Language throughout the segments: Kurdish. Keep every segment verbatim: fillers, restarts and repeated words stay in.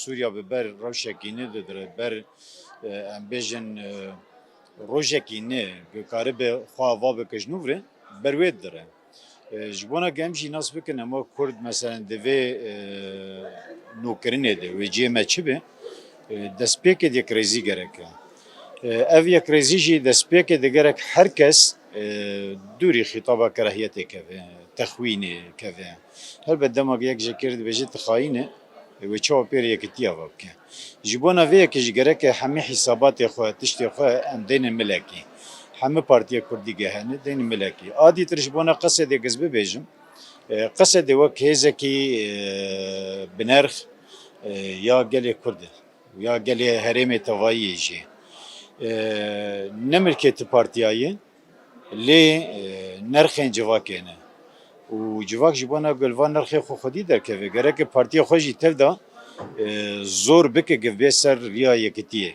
Sûriya bi ber rewşekî nû didire, ber, e, em bêjin, e, rojekî nû ku karibe xwe ava bike ji nû re, ber wê didire. E, ji bona ku em jî nas bikin, em wek Kurd, meselen, di vê, e, nûkirinê de, wê cihê me çi be, e, destpêkê de yekrêzî gerek e. E, ev yekrêzî jî destpêkê de gerek her kes, e, dûrî xîtaba kerahiyetê keve, texwînê keve. Helbet dema yek ji kê re dibêje tu xayîn e, wê çawa pêrê yekitiya ve bike? Ji bona vê yekê jî gereke hemî hîsabatê xwe, tiştê xwe em deynin milekî. Hemî partiyê kurdî ge hene, deynin milekî. A dîtir ji bona Qesedê giz bibêjim, e, Qesedê wek hêzekî, e, binerx, e, ya gelê Kurd e, ya gelê herêmê tevayî yê jî. E, ne milkê ti partiya ye, lê, e, nerxên civakê ne. Û civak ji bona ku li van nerxê xwe xwedî derkeve, gereke partiya xwe jî tevda, e, zor bike ku bê ser riya yekitiyê.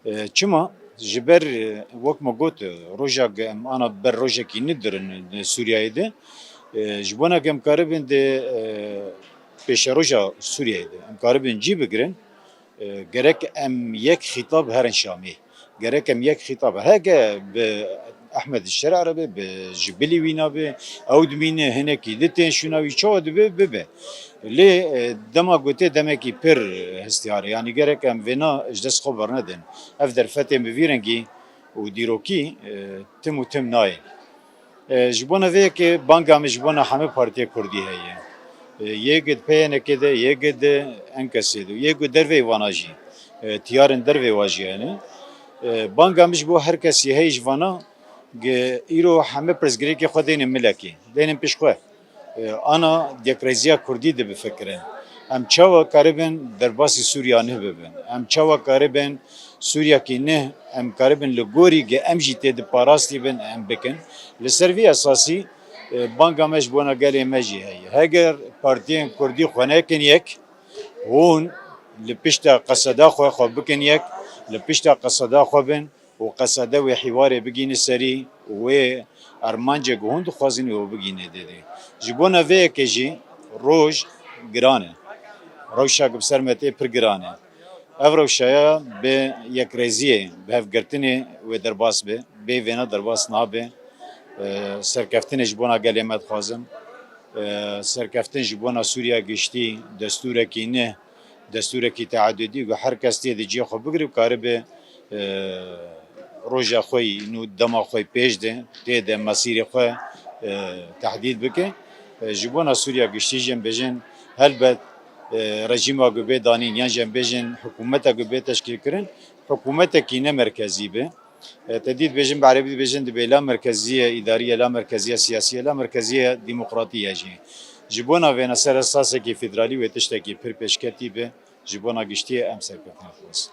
E, çima? Ji ber, e, wek me got, e, roja ku em ana ber rojekî nû dirin li Sûriyeyê de, e, ji bona ku em karibin di, e, pêşeroja Sûriyeyê de em karibin cî bigirin, e, gerek em yek xîtab herin Şamê. Gerek em yek xîtab. Heke bi Ehmed Şer'a re be, bi Jibilî wîna be, ew dimîne hinekî di tên şûna wî çawa dibe, bibe. Lê, e, dema gotê demekî pir hestiyar e. Yanî gerek em vêna ji dest xwe bernedin. Ev derfetên bi vî rengî û dîrokî, e, tim û tim nayên. E, ji bona vê yekê banga min ji bona hemî partiyê kurdî heye. E, yê ku di P Y N'ê de, yê ku di N K S'ê de, yê ku derveyî vana jî, e, tiyarên derveyî wa jî hene. E, banga min ji bo her kesî heye ji vana, ku îro hemî pirsgirêkê xwe deynin milekî, deynin pêş xwe. E, ana yekrêziya kurdî dibifikirin. Em çawa karibin derbasî Sûriya nû bibin? Em çawa karibin Sûriyekî nû em karibin li gorî ge em jî tê di parastî bin em bikin? Li ser vî esasî, e, banga me ji bona gelê me jî heye. Heger partiyên kurdî xwe nekin yek, hûn li pişta qeseda xwe, xwe bikin yek, li pişta qeseda xwe bin, û qesede wê hîwarê bigîne serî û wê armancê ku hûn dixwazin wê bigîne dêdê. Ji bona vê yekê jî roj giran e. Rewşa ku bi ser me tê pir giran e. Ev rewşa ya bi yekrêziyê, bi hevgirtinê wê derbas be. Bê vêna derbas nabe. E, serkeftinê ji bona gelê me dixwazim. E, serkeftin ji bona Sûriya giştî, destûrekî ne, destûrekî teadudî ku her kes tê di cihê xwe bigire û karibe, e, roja xwe yî nû dema xwe yî pêş de, tê de mesîrê xwe, e, tehdîd bike. E, ji bona Sûriya giştî jî em bêjin, helbet, e, rejîma ku bê danîn yan jî em bêjin hikûmeta ku bê teşkîlkirin, hikûmetekî ne merkezî be. E, te dî dibêjin, bi erebî dibêjin, dibe la merkeziye îdariye, la merkeziye siyasiye, la merkeziye demokratiye jî. Ji bona vêna ser esasekî federalî wê tiştekî pir pêşketî be, ji bona giştiyê em serkeftin dixwazin.